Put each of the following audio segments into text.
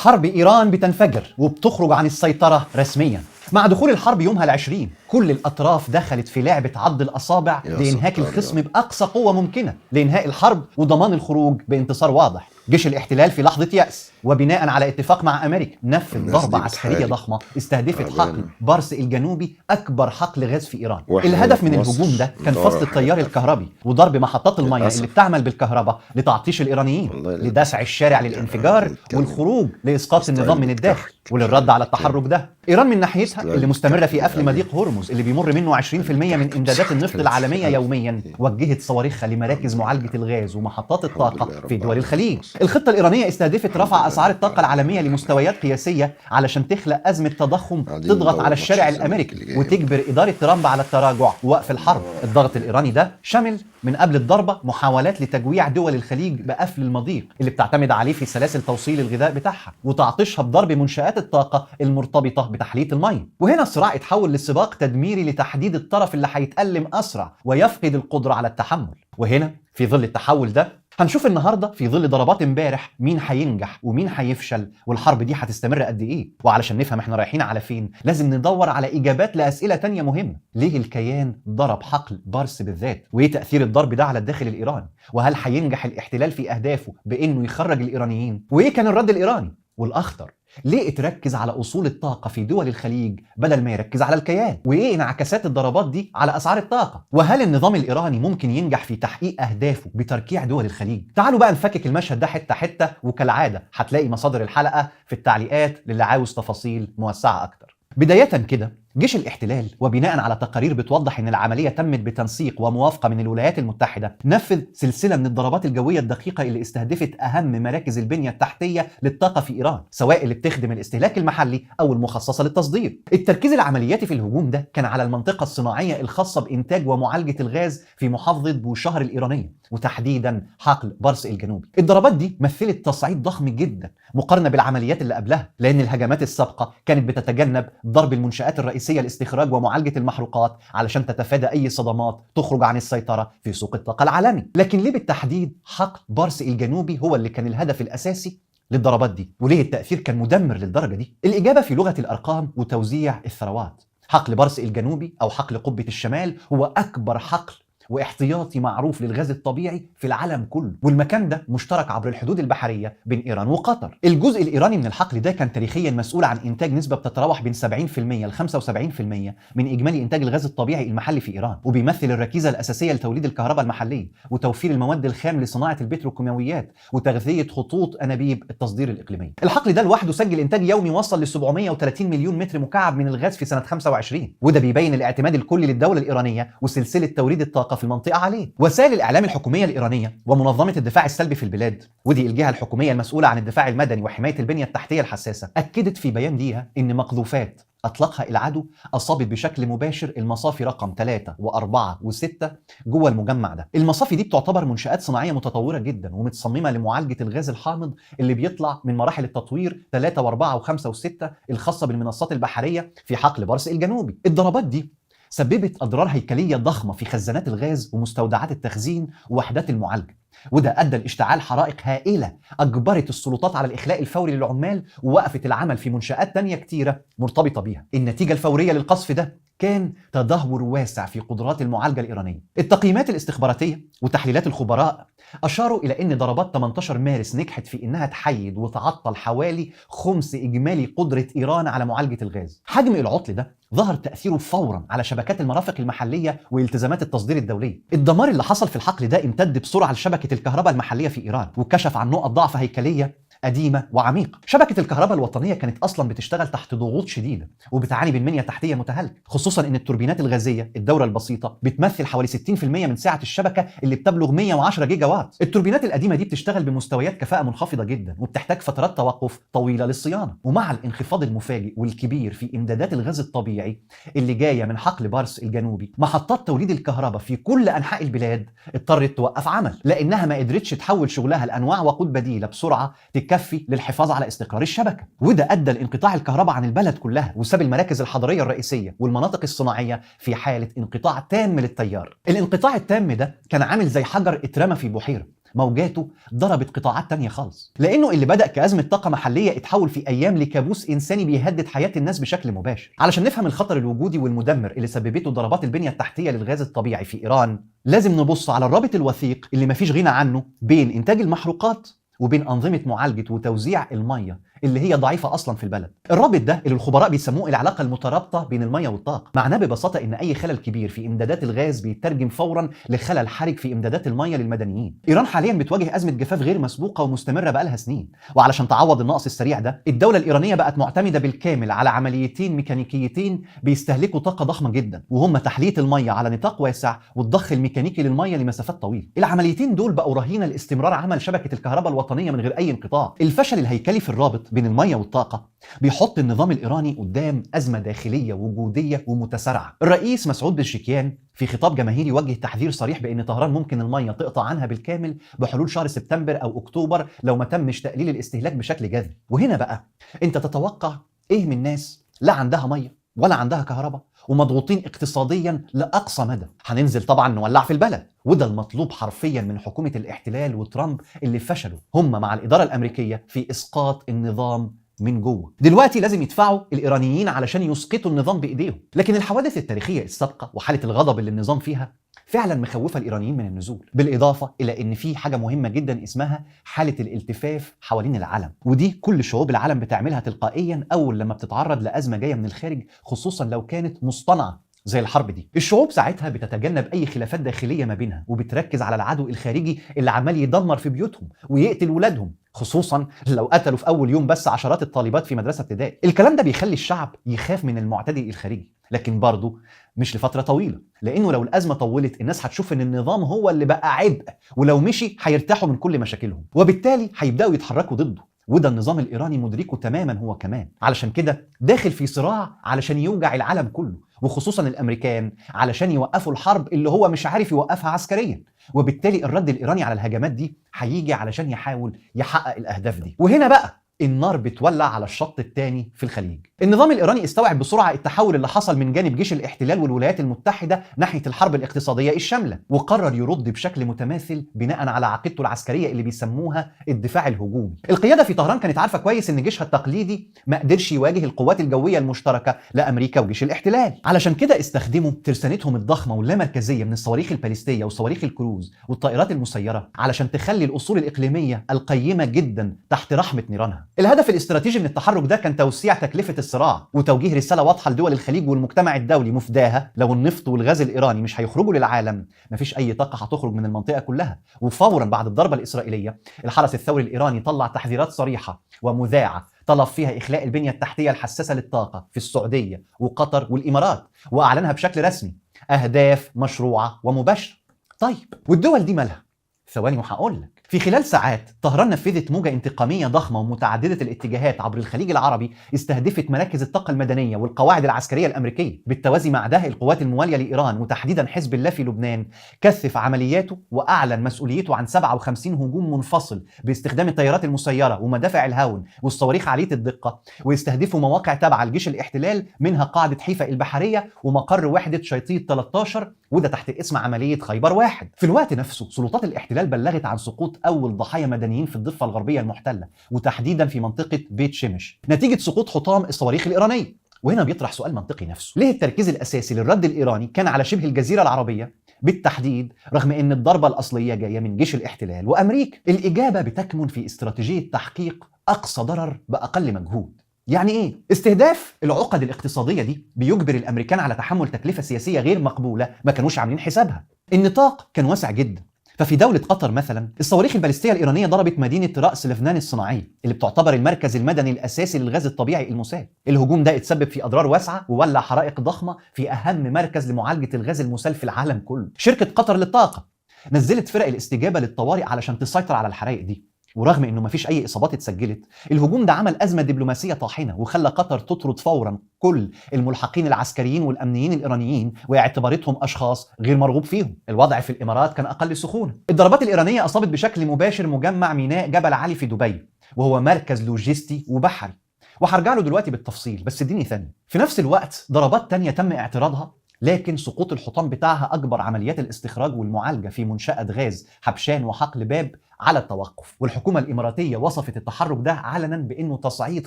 حرب إيران بتنفجر وبتخرج عن السيطرة رسميا. مع دخول الحرب يومها العشرين كل الأطراف دخلت في لعبة عض الأصابع يا لإنهاك ستار يا الخصم رب. بأقصى قوة ممكنة لإنهاء الحرب وضمان الخروج بانتصار واضح. جيش الاحتلال في لحظة يأس وبناء على اتفاق مع أمريكا نفذ الناس ضربة دي عسكرية بتحارب ضخمة استهدفت حقل تعبانة. بارس الجنوبي، أكبر حقل غاز في إيران. واحنا هنا الهدف في من الهجوم مصر ده كان ندور فصل على حاجات التيار تافهة. الكهربي وضرب محطات المياه اللي للأسف. بتعمل بالكهرباء لتعطيش الإيرانيين، والله للأسف. لدفع الشارع يعني للانفجار بنتكلم والخروج لإسقاط style النظام من الداخل بتاعك وللرد على التحرك ده. إيران من ناحيتها style اللي مستمرة في بتاعك قفل مضيق هرمز اللي بيمر منه 20% من إمدادات النفط العالمية يوميا، وجهت صواريخها لمراكز معالجة الغاز ومحطات الحمد الطاقة لله رب في دول العالمين. الخليج. الخطة الإيرانية استهدفت الحمد رفع لله أسعار رب الطاقة العالمين. العالمية لمستويات قياسية علشان تخلق أزمة تضخم قاعدين تضغط ندور على ماتش الشارع الزمالك الأمريكي اللي جاي. وتجبر إدارة ترامب على التراجع ووقف الحرب. الضغط الإيراني ده شمل من قبل الضربة محاولات لتجويع دول الخليج بقفل المضيق اللي بتعتمد عليه في سلاسل توصيل الغذاء بتاعها وتعطيشها بضرب منشآت الطاقة المرتبطة بتحلية المية. وهنا الصراع اتحول لسباق تدميري لتحديد الطرف اللي هيتألم أسرع ويفقد القدرة على التحمل. وهنا في ظل التحول ده هنشوف النهارده في ظل ضربات امبارح مين هينجح ومين هيفشل والحرب دي هتستمر قد ايه. وعلشان نفهم احنا رايحين على فين لازم ندور على اجابات لاسئلة تانية مهمة. ليه الكيان ضرب حقل بارس بالذات؟ وايه تاثير الضرب ده على الداخل الايراني؟ وهل هينجح الاحتلال في اهدافه بانه يخرج الايرانيين؟ وايه كان الرد الايراني؟ والاخطر، ليه اتركز على اصول الطاقة في دول الخليج بدل ما يركز على الكيان؟ وايه انعكاسات الضربات دي على اسعار الطاقة؟ وهل النظام الايراني ممكن ينجح في تحقيق اهدافه بتركيع دول الخليج؟ تعالوا بقى نفكك المشهد ده حتة حتة، وكالعادة هتلاقي مصادر الحلقة في التعليقات للي عاوز تفاصيل موسعه اكتر. بداية كده، جيش الاحتلال وبناء على تقارير بتوضح ان العملية تمت بتنسيق وموافقه من الولايات المتحدة، نفذ سلسلة من الضربات الجوية الدقيقة اللي استهدفت اهم مراكز البنية التحتية للطاقة في ايران، سواء اللي بتخدم الاستهلاك المحلي او المخصصة للتصدير. التركيز العملياتي في الهجوم ده كان على المنطقة الصناعية الخاصة بانتاج ومعالجة الغاز في محافظة بوشهر الايرانية، وتحديدا حقل بارس الجنوبي. الضربات دي مثلت تصعيد ضخم جدا مقارنة بالعمليات اللي قبلها، لان الهجمات السابقة كانت بتتجنب ضرب المنشآت الرئيسية لاستخراج ومعالجة المحروقات علشان تتفادى أي صدمات تخرج عن السيطرة في سوق الطاقة العالمي. لكن ليه بالتحديد حقل بارس الجنوبي هو اللي كان الهدف الأساسي للضربات دي؟ وليه التأثير كان مدمر للدرجة دي؟ الإجابة في لغة الأرقام وتوزيع الثروات. حقل بارس الجنوبي أو حقل قبة الشمال هو أكبر حقل واحتياطي معروف للغاز الطبيعي في العالم كله، والمكان ده مشترك عبر الحدود البحرية بين إيران وقطر. الجزء الإيراني من الحقل ده كان تاريخيا مسؤول عن إنتاج نسبة بتتراوح بين 70% ل 75% من إجمالي إنتاج الغاز الطبيعي المحلي في إيران، وبيمثل الركيزة الأساسية لتوليد الكهرباء المحلية وتوفير المواد الخام لصناعة البتروكيماويات وتغذية خطوط أنابيب التصدير الإقليمية. الحقل ده لوحده سجل إنتاج يومي وصل ل 730 مليون متر مكعب من الغاز في سنة 25، وده بيبين الاعتماد الكلي للدولة الإيرانية وسلسلة توريد الطاقة في المنطقة عليه. وسائل الإعلام الحكومية الإيرانية ومنظمة الدفاع السلبي في البلاد، ودي الجهة الحكومية المسؤولة عن الدفاع المدني وحماية البنية التحتية الحساسة، أكدت في بيان ليها إن مقذوفات أطلقها العدو أصابت بشكل مباشر المصافي رقم 3 و4 و6 جوه المجمع ده. المصافي دي بتعتبر منشآت صناعية متطورة جدا ومتصممة لمعالجة الغاز الحامض اللي بيطلع من مراحل التطوير 3 و4 و5 و6 الخاصة بالمنصات البحرية في حقل بارس الجنوبي. الضربات دي سببت أضرار هيكلية ضخمة في خزانات الغاز ومستودعات التخزين ووحدات المعالجة، وده أدى لاشتعال حرائق هائلة أجبرت السلطات على الإخلاء الفوري للعمال ووقفت العمل في منشآت تانية كتيرة مرتبطة بيها. النتيجة الفورية للقصف ده كان تدهور واسع في قدرات المعالجة الإيرانية. التقييمات الاستخباراتية وتحليلات الخبراء أشاروا إلى أن ضربات 18 مارس نجحت في أنها تحيد وتعطل حوالي خمس إجمالي قدرة إيران على معالجة الغاز. حجم العطل ده ظهر تأثيره فورا على شبكات المرافق المحلية والتزامات التصدير الدولية. الدمار اللي حصل في الحقل ده امتد بسرعة لشبكة الكهرباء المحلية في إيران، وكشف عن نقط ضعف هيكلية قديمة وعميقة. شبكة الكهرباء الوطنية كانت أصلا بتشتغل تحت ضغوط شديدة وبتعاني من بنية تحتية متهالكة، خصوصا إن التوربينات الغازية الدورة البسيطة بتمثل حوالي 60% من سعة الشبكة اللي بتبلغ 110 جيجا وات. التوربينات القديمة دي بتشتغل بمستويات كفاءة منخفضة جدا وبتحتاج فترات توقف طويلة للصيانة. ومع الانخفاض المفاجئ والكبير في إمدادات الغاز الطبيعي اللي جاية من حقل بارس الجنوبي، محطات توليد الكهرباء في كل أنحاء البلاد اضطرت توقف عمل لأنها ما قدرتش تحول شغلها لأنواع وقود بديلة بسرعة تكفي للحفاظ على استقرار الشبكة. وده أدى لانقطاع الكهرباء عن البلد كلها وساب المراكز الحضرية الرئيسية والمناطق الصناعية في حالة انقطاع تام للتيار. الانقطاع التام ده كان عامل زي حجر اترمى في بحيرة، موجاته ضربت قطاعات تانية خالص، لانه اللي بدأ كأزمة طاقة محلية اتحول في ايام لكابوس انساني بيهدد حياة الناس بشكل مباشر. علشان نفهم الخطر الوجودي والمدمر اللي سببته ضربات البنية التحتية للغاز الطبيعي في ايران، لازم نبص على الرابط الوثيق اللي مفيش غنى عنه بين انتاج المحروقات وبين أنظمة معالجة وتوزيع المية اللي هي ضعيفة أصلا في البلد. الرابط ده اللي الخبراء بيسموه العلاقة المترابطة بين المية والطاقة، معناه ببساطة إن أي خلل كبير في إمدادات الغاز بيترجم فورا لخلل حرج في إمدادات المية للمدنيين. إيران حاليا بتواجه أزمة جفاف غير مسبوقة ومستمرة بقالها سنين، وعلشان تعوض النقص السريع ده الدولة الإيرانية بقت معتمدة بالكامل على عمليتين ميكانيكيتين بيستهلكوا طاقة ضخمة جدا، وهم تحلية المية على نطاق واسع والضخ الميكانيكي للمية لمسافات طويلة. العمليتين دول بقوا رهينة لاستمرار عمل شبكة الكهرباء الوطنية من غير أي انقطاع. الفشل الهيكلي في الرابط بين المية والطاقة بيحط النظام الإيراني قدام أزمة داخلية وجودية ومتسارعة. الرئيس مسعود بزشكيان في خطاب جماهيري وجه تحذير صريح بأن طهران ممكن المية تقطع عنها بالكامل بحلول شهر سبتمبر أو أكتوبر لو ما تمش تقليل الاستهلاك بشكل جذري. وهنا بقى أنت تتوقع إيه من ناس لا عندها مية ولا عندها كهرباء ومضغوطين اقتصاديا لأقصى مدى؟ هننزل طبعا نولع في البلد، وده المطلوب حرفيا من حكومة الاحتلال وترامب اللي فشلوا هم مع الإدارة الأمريكية في إسقاط النظام من جوه. دلوقتي لازم يدفعوا الإيرانيين علشان يسقطوا النظام بإيديهم. لكن الحوادث التاريخية السابقة وحالة الغضب اللي النظام فيها فعلا مخوفة الإيرانيين من النزول، بالإضافة إلى إن في حاجة مهمة جدا اسمها حالة الالتفاف حوالين العالم، ودي كل شعوب العالم بتعملها تلقائيا أول لما بتتعرض لأزمة جاية من الخارج، خصوصا لو كانت مصطنعة زي الحرب دي. الشعوب ساعتها بتتجنب أي خلافات داخلية ما بينها، وبتركز على العدو الخارجي اللي عمال يدمر في بيوتهم ويقتل ولادهم، خصوصا لو قتلوا في أول يوم بس عشرات الطالبات في مدرسة ابتدائي. الكلام ده بيخلي الشعب يخاف من المعتدي الخارجي، لكن برضه مش لفترة طويلة، لأنه لو الأزمة طولت الناس هتشوف إن النظام هو اللي بقى عبء، ولو مشي هيرتاحوا من كل مشاكلهم، وبالتالي هيبدأوا يتحركوا ضده. وده النظام الإيراني مدركه تماما هو كمان، علشان كده داخل في صراع علشان يوجع العالم كله، وخصوصا الأمريكان، علشان يوقفوا الحرب اللي هو مش عارف يوقفها عسكريا. وبالتالي الرد الإيراني على الهجمات دي هيجي علشان يحاول يحقق الأهداف دي. وهنا بقى النار بتولع على الشط الثاني في الخليج. النظام الإيراني استوعب بسرعة التحول اللي حصل من جانب جيش الاحتلال والولايات المتحدة ناحية الحرب الاقتصادية الشاملة، وقرر يرد بشكل متماثل بناء على عقيدته العسكرية اللي بيسموها الدفاع الهجومي. القيادة في طهران كانت عارفة كويس إن جيشها التقليدي ما قدرش يواجه القوات الجوية المشتركة لأمريكا وجيش الاحتلال، علشان كده استخدموا ترسانتهم الضخمة واللامركزية من الصواريخ الباليستية وصواريخ الكروز والطائرات المسيرة علشان تخلي الأصول الإقليمية القيمة جدا تحت رحمة نيرانها. الهدف الاستراتيجي من التحرك ده كان توسيع تكلفة الصراع وتوجيه رسالة واضحة لدول الخليج والمجتمع الدولي مفداها لو النفط والغاز الإيراني مش هيخرجوا للعالم مفيش أي طاقة هتخرج من المنطقة كلها. وفورا بعد الضربة الإسرائيلية الحرس الثوري الإيراني طلع تحذيرات صريحة ومذاعة طلب فيها إخلاء البنية التحتية الحساسة للطاقة في السعودية وقطر والإمارات، وأعلنها بشكل رسمي أهداف مشروعة ومباشرة. طيب والدول دي مالها؟ ثواني وهقول لك. في خلال ساعات طهران نفذت موجة انتقامية ضخمة ومتعددة الاتجاهات عبر الخليج العربي استهدفت مراكز الطاقة المدنية والقواعد العسكرية الأمريكية. بالتوازي مع ده القوات الموالية لإيران وتحديدا حزب الله في لبنان كثف عملياته وأعلن مسؤوليته عن 57 هجوم منفصل باستخدام الطيارات المسيرة ومدافع الهاون والصواريخ عالية الدقة، ويستهدفوا مواقع تابعة لجيش الاحتلال منها قاعدة حيفا البحرية ومقر وحدة شيطية 13، وده تحت اسم عملية خيبر واحد. في الوقت نفسه سلطات الاحتلال بلغت عن سقوط أول ضحايا مدنيين في الضفة الغربية المحتلة، وتحديدا في منطقة بيت شمش، نتيجة سقوط حطام الصواريخ الإيرانية. وهنا بيطرح سؤال منطقي نفسه، ليه التركيز الأساسي للرد الإيراني كان على شبه الجزيرة العربية بالتحديد رغم أن الضربة الأصلية جاية من جيش الاحتلال وأمريكا؟ الإجابة بتكمن في استراتيجية تحقيق أقصى ضرر بأقل مجهود. يعني ايه؟ استهداف العقد الاقتصادية دي بيجبر الأمريكان على تحمل تكلفة سياسية غير مقبولة ما كانوش عاملين حسابها. النطاق كان واسع جدا، ففي دولة قطر مثلا الصواريخ الباليستية الإيرانية ضربت مدينة رأس لفنان الصناعية اللي بتعتبر المركز المدني الأساسي للغاز الطبيعي المسال. الهجوم ده اتسبب في أضرار واسعة وولع حرائق ضخمة في أهم مركز لمعالجة الغاز المسال في العالم كله. شركة قطر للطاقة نزلت فرق الاستجابة للطوارئ علشان تسيطر على الحرائق دي، ورغم انه مفيش اي اصابات اتسجلت، الهجوم ده عمل ازمة دبلوماسية طاحنة وخلى قطر تطرد فورا كل الملحقين العسكريين والامنيين الايرانيين واعتبارتهم اشخاص غير مرغوب فيهم. الوضع في الامارات كان اقل سخونة. الضربات الايرانية اصابت بشكل مباشر مجمع ميناء جبل علي في دبي، وهو مركز لوجستي وبحري، وهرجع له دلوقتي بالتفصيل بس اديني ثانية. في نفس الوقت ضربات تانية تم اعتراضها لكن سقوط الحطام بتاعها أجبر عمليات الاستخراج والمعالجة في منشأة غاز حبشان وحقل باب على التوقف. والحكومة الإماراتية وصفت التحرك ده علنا بأنه تصعيد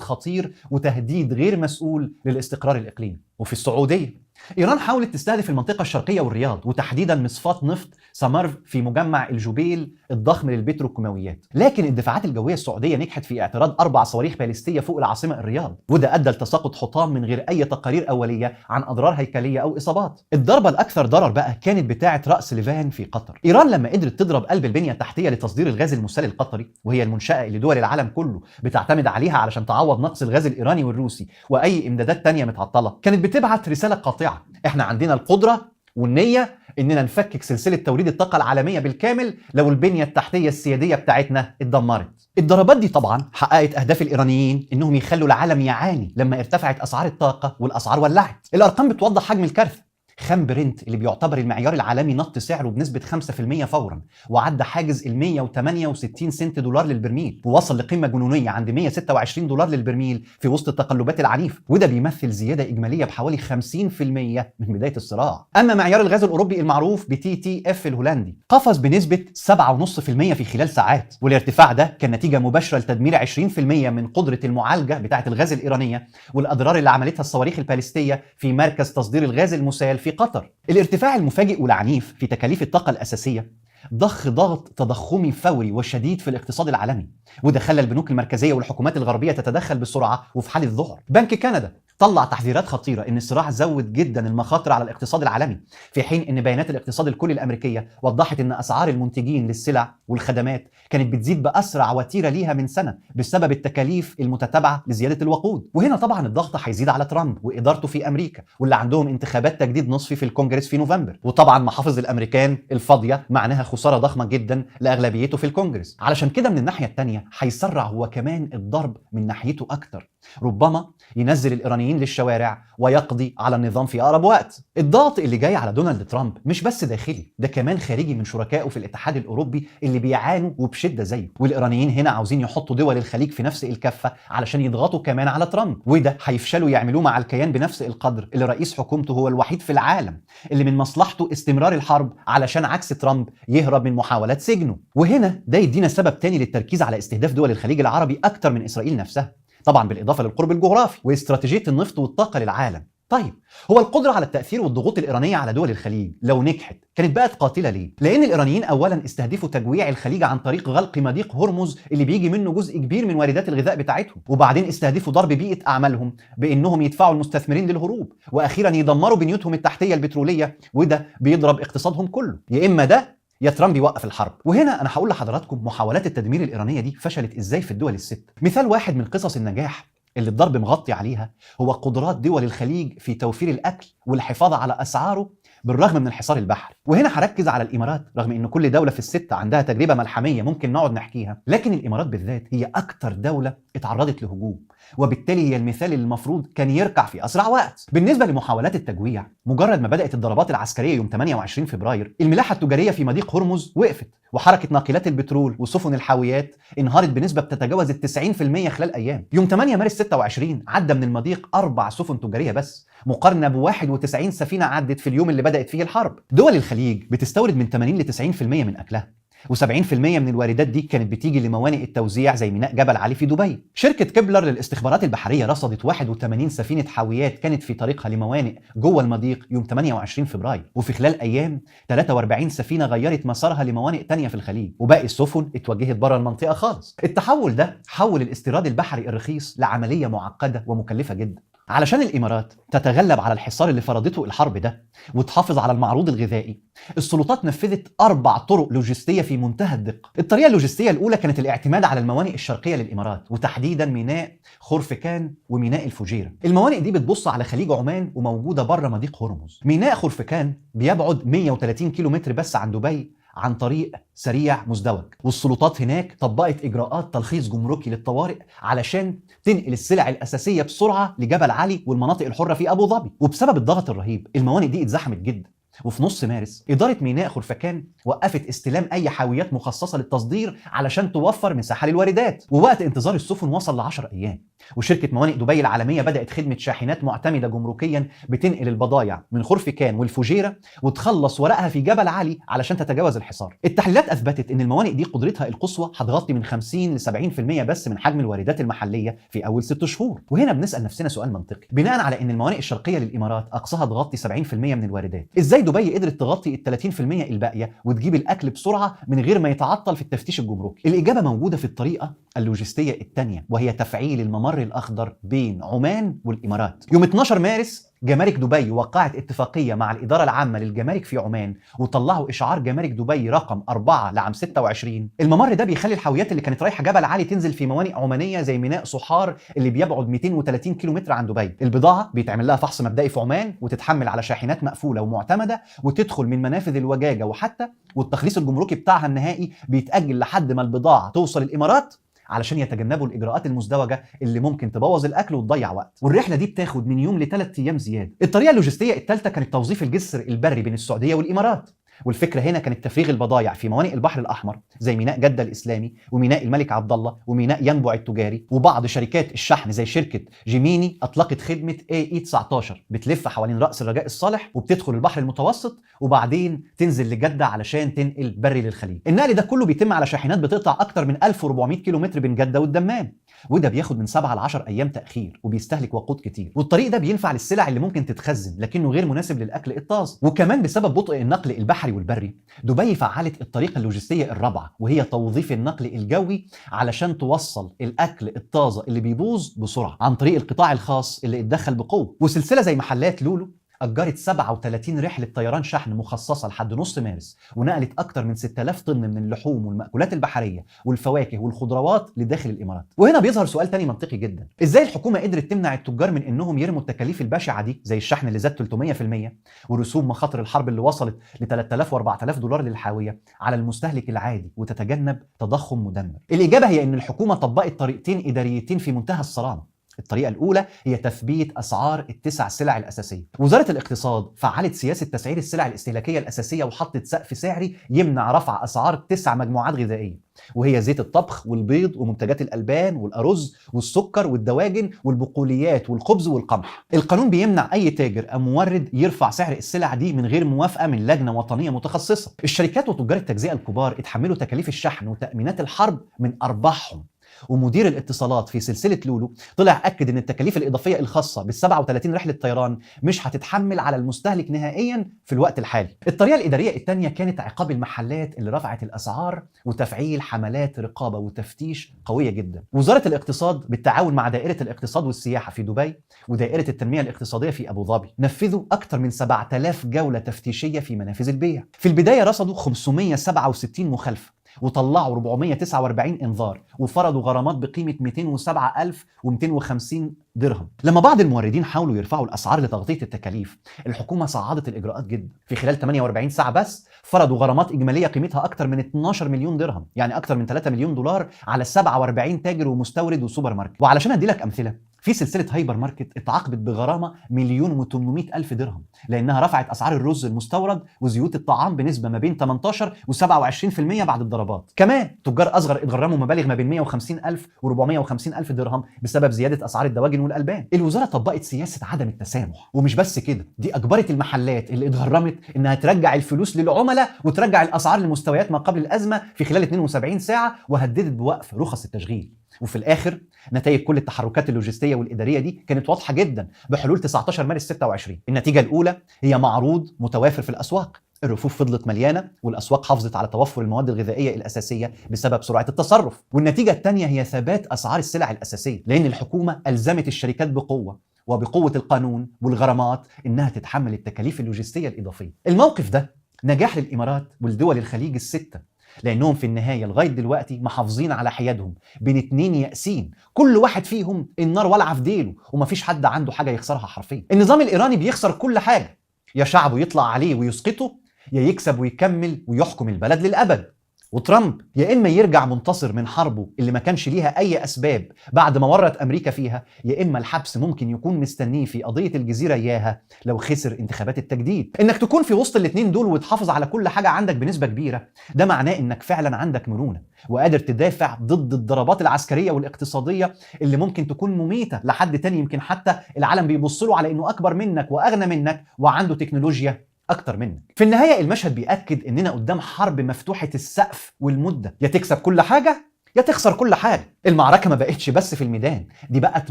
خطير وتهديد غير مسؤول للاستقرار الإقليمي. وفي السعودية، إيران حاولت تستهدف المنطقة الشرقية والرياض، وتحديدا مصفاة نفط سامرف في مجمع الجبيل الضخم للبتروكيماويات، لكن الدفاعات الجوية السعودية نجحت في اعتراض 4 صواريخ باليستية فوق العاصمة الرياض، وده أدى لتساقط حطام من غير أي تقارير أولية عن أضرار هيكلية أو إصابات. الضربة الأكثر ضرر بقى كانت بتاعة رأس ليفان في قطر. إيران لما قدرت تضرب قلب البنية التحتية لتصدير الغاز المسال القطري، وهي المنشأة اللي دول العالم كله بتعتمد عليها علشان تعوض نقص الغاز الإيراني والروسي وأي إمدادات تانية متعطلة، كانت بتبعت رسالة قاطعة: احنا عندنا القدرة والنية اننا نفكك سلسلة توريد الطاقة العالمية بالكامل لو البنية التحتية السيادية بتاعتنا اتدمرت. الضربات دي طبعا حققت اهداف الايرانيين انهم يخلوا العالم يعاني لما ارتفعت اسعار الطاقة والاسعار ولعت. الارقام بتوضح حجم الكارثة. خام برنت اللي بيعتبر المعيار العالمي نط سعره بنسبة 5% فورا، وعدى حاجز ال 168 سنت دولار للبرميل، ووصل لقمة جنونية عند 126 دولار للبرميل في وسط التقلبات العنيفة، وده بيمثل زيادة إجمالية بحوالي 50% من بداية الصراع. أما معيار الغاز الأوروبي المعروف ب TTF الهولندي قفز بنسبة 7.5% في خلال ساعات، والارتفاع ده كان نتيجة مباشرة لتدمير 20% من قدرة المعالجة بتاعة الغاز الإيرانية والأضرار اللي عملتها الصواريخ الباليستية في مركز تصدير الغاز المسال في قطر. الارتفاع المفاجئ والعنيف في تكاليف الطاقة الأساسية ضخ ضغط تضخمي فوري وشديد في الاقتصاد العالمي، وده خلى البنوك المركزية والحكومات الغربية تتدخل بسرعة وفي حالة ذعر. بنك كندا طلع تحذيرات خطيرة إن الصراع زود جدا المخاطر على الاقتصاد العالمي، في حين إن بيانات الاقتصاد الكلي الأمريكية وضحت إن أسعار المنتجين للسلع والخدمات كانت بتزيد بأسرع وتيرة ليها من سنة بسبب التكاليف المتتابعة لزيادة الوقود. وهنا طبعا الضغط هيزيد على ترامب وإدارته في أمريكا، واللي عندهم انتخابات تجديد نصفي في الكونجرس في نوفمبر، وطبعا محافظ الأمريكان الفاضية معناها خسارة ضخمة جدا لأغلبيته في الكونجرس. علشان كده من الناحية التانية هيسرع هو كمان الضرب من ناحيته أكتر، ربما ينزل الإيرانيين للشوارع ويقضي على النظام في أقرب وقت. الضغط اللي جاي على دونالد ترامب مش بس داخلي، ده كمان خارجي من شركائه في الاتحاد الأوروبي اللي بيعانوا وبشدة زيه، والإيرانيين هنا عاوزين يحطوا دول الخليج في نفس الكفة علشان يضغطوا كمان على ترامب، وده هيفشلوا يعملوه مع الكيان بنفس القدر اللي رئيس حكومته هو الوحيد في العالم اللي من مصلحته استمرار الحرب علشان عكس ترامب يهرب من محاولات سجنه. وهنا ده يدينا سبب تاني للتركيز على استهداف دول الخليج العربي أكتر من إسرائيل نفسها، طبعا بالإضافة للقرب الجغرافي واستراتيجية النفط والطاقة للعالم. طيب هو القدرة على التأثير والضغوط الإيرانية على دول الخليج لو نجحت كانت بقت قاتلة ليه؟ لأن الإيرانيين أولا استهدفوا تجويع الخليج عن طريق غلق مضيق هرمز اللي بيجي منه جزء كبير من واردات الغذاء بتاعتهم، وبعدين استهدفوا ضرب بيئة أعمالهم بأنهم يدفعوا المستثمرين للهروب، وأخيرا يدمروا بنيتهم التحتية البترولية، وده بيضرب اقتصادهم كله. يا إما ده يا ترامب يوقف الحرب. وهنا انا هقول لحضراتكم محاولات التدمير الايرانية دي فشلت ازاي في الدول الست. مثال واحد من قصص النجاح اللي الضرب مغطي عليها هو قدرات دول الخليج في توفير الاكل والحفاظ على اسعاره بالرغم من الحصار البحري. وهنا هركز على الامارات، رغم ان كل دولة في الست عندها تجربه ملحميه ممكن نقعد نحكيها، لكن الامارات بالذات هي اكتر دولة اتعرضت لهجوم، وبالتالي هي المثال اللي المفروض كان يركع في اسرع وقت. بالنسبة لمحاولات التجويع، مجرد ما بدات الضربات العسكرية يوم 28 فبراير، الملاحة التجارية في مضيق هرمز وقفت، وحركه ناقلات البترول وسفن الحاويات انهارت بنسبة بتتجاوز ال 90% خلال ايام. يوم 8 مارس 26 عدى من المضيق 4 سفن تجارية بس، مقارنة ب 91 سفينة عدت في اليوم اللي بدات فيه الحرب. دول الخليج بتستورد من 80 ل 90% من اكلها، و70% من الواردات دي كانت بتيجي لموانئ التوزيع زي ميناء جبل علي في دبي. شركة كيبلر للاستخبارات البحرية رصدت 81 سفينة حاويات كانت في طريقها لموانئ جوه المضيق يوم 28 فبراير، وفي خلال أيام 43 سفينة غيرت مسارها لموانئ تانية في الخليج، وباقي السفن اتوجهت بره المنطقة خالص. التحول ده حول الاستيراد البحري الرخيص لعملية معقدة ومكلفة جدا. علشان الإمارات تتغلب على الحصار اللي فرضته الحرب ده وتحافظ على المعروض الغذائي، السلطات نفذت 4 طرق لوجستية في منتهى الدقة. الطريقة اللوجستية الأولى كانت الاعتماد على الموانئ الشرقية للإمارات، وتحديدا ميناء خورفكان وميناء الفجيرة. الموانئ دي بتبص على خليج عمان وموجودة بره مضيق هرمز. ميناء خورفكان بيبعد 130 كيلومتر بس عن دبي عن طريق سريع مزدوج، والسلطات هناك طبقت إجراءات تلخيص جمركي للطوارئ علشان تنقل السلع الأساسية بسرعة لجبل علي والمناطق الحرة في أبو ظبي. وبسبب الضغط الرهيب الموانئ دي اتزحمت جدا، وفي نص مارس إدارة ميناء خرفكان وقفت استلام أي حاويات مخصصة للتصدير علشان توفر مساحة للواردات، ووقت انتظار السفن وصل ل 10 أيام. وشركة موانئ دبي العالمية بدأت خدمة شاحنات معتمدة جمركيا بتنقل البضائع من خرفكان والفجيرة وتخلص ورقها في جبل علي علشان تتجاوز الحصار. التحليلات أثبتت إن الموانئ دي قدرتها القصوى هتغطي من 50 ل 70% بس من حجم الواردات المحلية في أول 6 شهور. وهنا بنسأل نفسنا سؤال منطقي، بناء على إن الموانئ الشرقية للإمارات أقصاها تغطي 70% من الواردات، إزاي دبي قدرت تغطي ال 30% الباقية وتجيب الأكل بسرعة من غير ما يتعطل في التفتيش الجمركي؟ الإجابة موجودة في الطريقة اللوجستية الثانية، وهي تفعيل الممر الأخضر بين عمان والإمارات. يوم 12 مارس جمارك دبي وقعت اتفاقية مع الإدارة العامة للجمارك في عمان، وطلعوا إشعار جمارك دبي رقم 4 لعام 26. الممر ده بيخلي الحاويات اللي كانت رايحة جبل علي تنزل في موانئ عمانية زي ميناء صحار اللي بيبعد 230 كيلومتر عن دبي. البضاعة بيتعمل لها فحص مبدئي في عمان وتتحمل على شاحنات مقفولة ومعتمدة وتدخل من منافذ الوجاجة وحتى، والتخليص الجمركي بتاعها النهائي بيتأجل لحد ما البضاعة توصل الإمارات علشان يتجنبوا الاجراءات المزدوجة اللي ممكن تبوظ الاكل وتضيع وقت. والرحلة دي بتاخد من يوم ل3 ايام زيادة. الطريقة اللوجستية الثالثة كانت توظيف الجسر البري بين السعودية والامارات، والفكرة هنا كانت تفريغ البضائع في موانئ البحر الاحمر زي ميناء جده الاسلامي وميناء الملك عبد الله وميناء ينبع التجاري. وبعض شركات الشحن زي شركة جيميني اطلقت خدمة اي 19 بتلف حوالين راس الرجاء الصالح وبتدخل البحر المتوسط وبعدين تنزل لجده علشان تنقل بري للخليج. النقل ده كله بيتم على شاحنات بتقطع اكتر من 1400 كيلومتر بين جده والدمام، وده بياخد من 7 ل 10 ايام تاخير وبيستهلك وقود كتير. والطريق ده بينفع للسلع اللي ممكن تتخزن لكنه غير مناسب للاكل الطازج. وكمان بسبب بطء النقل البحري والبري، دبي فعلت الطريقة اللوجستية الرابعة، وهي توظيف النقل الجوي علشان توصل الاكل الطازه اللي بيبوظ بسرعة عن طريق القطاع الخاص اللي اتدخل بقوة. وسلسلة زي محلات لولو أجرت 37 رحلة طيران شحن مخصصة لحد نص مارس، ونقلت أكتر من 6000 طن من اللحوم والمأكولات البحرية والفواكه والخضروات لداخل الإمارات. وهنا بيظهر سؤال تاني منطقي جدا، إزاي الحكومة قدرت تمنع التجار من إنهم يرموا التكاليف البشعة دي زي الشحن اللي زاد 300% ورسوم مخاطر الحرب اللي وصلت ل 3000 و4000 دولار للحاوية على المستهلك العادي وتتجنب تضخم مدمر؟ الإجابة هي إن الحكومة طبقت طريقتين إداريتين في منتهى الصرامة. الطريقة الأولى هي تثبيت أسعار ال9 سلع الأساسية. وزارة الاقتصاد فعلت سياسة تسعير السلع الاستهلاكية الأساسية وحطت سقف سعري يمنع رفع أسعار 9 مجموعات غذائية، وهي زيت الطبخ والبيض ومنتجات الألبان والأرز والسكر والدواجن والبقوليات والخبز والقمح. القانون بيمنع أي تاجر أو مورد يرفع سعر السلع دي من غير موافقة من لجنة وطنية متخصصة. الشركات وتجار التجزئة الكبار اتحملوا تكاليف الشحن وتأمينات الحرب من أرباحهم. ومدير الاتصالات في سلسلة لولو طلع أكد إن التكاليف الإضافية الخاصة بال 37 رحلة طيران مش هتتحمل على المستهلك نهائيا في الوقت الحالي. الطريقة الإدارية الثانية كانت عقاب المحلات اللي رفعت الأسعار وتفعيل حملات رقابة وتفتيش قوية جدا. وزارة الاقتصاد بالتعاون مع دائرة الاقتصاد والسياحة في دبي ودائرة التنمية الاقتصادية في أبو ظبي نفذوا أكثر من 7000 جولة تفتيشية في منافذ البيع. في البداية رصدوا 567 مخالفة وطلعوا 449 انذار وفرضوا غرامات بقيمة 207,250 درهم. لما بعض الموردين حاولوا يرفعوا الأسعار لتغطية التكاليف، الحكومة صعدت الإجراءات جدا. في خلال 48 ساعة بس فرضوا غرامات إجمالية قيمتها أكثر من 12 مليون درهم، يعني أكثر من 3 مليون دولار على 47 تاجر ومستورد وسوبر ماركت. وعلشان أدي لك أمثلة، في سلسلة هايبر ماركت اتعاقبت بغرامة 1,800,000 درهم لأنها رفعت أسعار الرز المستورد وزيوت الطعام بنسبة ما بين 18 و27% بعد الضربات. كمان تجار أصغر اتغرموا مبالغ ما بين 150,000 و450,000 درهم بسبب زيادة أسعار الدواجن والألبان. الوزارة طبقت سياسة عدم التسامح، ومش بس كده، دي أجبرت المحلات اللي اتغرمت إنها ترجع الفلوس للعملاء وترجع الأسعار لمستويات ما قبل الأزمة في خلال 72 ساعة، وهددت بوقف رخص التشغيل. وفي الاخر نتائج كل التحركات اللوجستية والادارية دي كانت واضحة جدا بحلول 19 مارس 26. النتيجة الاولى هي معروض متوافر في الاسواق، الرفوف فضلت مليانة والاسواق حافظت على توفر المواد الغذائية الاساسية بسبب سرعة التصرف. والنتيجة الثانية هي ثبات اسعار السلع الاساسية، لان الحكومة الزمت الشركات بقوة وبقوة القانون والغرامات انها تتحمل التكاليف اللوجستية الاضافية. الموقف ده نجاح للامارات والدول الخليج الستة، لأنهم في النهاية لغاية دلوقتي محافظين على حيادهم بين 2 يائسين، كل واحد فيهم النار ولعة في ديله ومفيش حد عنده حاجة يخسرها حرفيا. النظام الإيراني بيخسر كل حاجة، يا شعبه يطلع عليه ويسقطه، يا يكسب ويكمل ويحكم البلد للأبد. وترامب يا اما يرجع منتصر من حربه اللي ما كانش ليها اي اسباب بعد ما ورط امريكا فيها، يا اما الحبس ممكن يكون مستنيه في قضية الجزيرة اياها لو خسر انتخابات التجديد. انك تكون في وسط الاثنين دول وتحافظ على كل حاجة عندك بنسبة كبيرة، ده معناه انك فعلا عندك مرونة وقادر تدافع ضد الضربات العسكرية والاقتصادية اللي ممكن تكون مميته لحد تاني، يمكن حتى العالم بيبص له على انه اكبر منك واغنى منك وعنده تكنولوجيا اكتر منك. في النهاية المشهد بيأكد اننا قدام حرب مفتوحة السقف والمدة، يا تكسب كل حاجة يا تخسر كل حاجة. المعركة ما بقتش بس في الميدان، دي بقت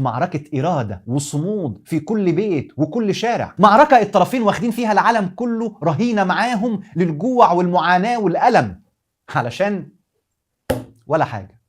معركة اراده وصمود في كل بيت وكل شارع، معركة الطرفين واخدين فيها العالم كله رهينة معاهم للجوع والمعاناة والالم علشان ولا حاجة.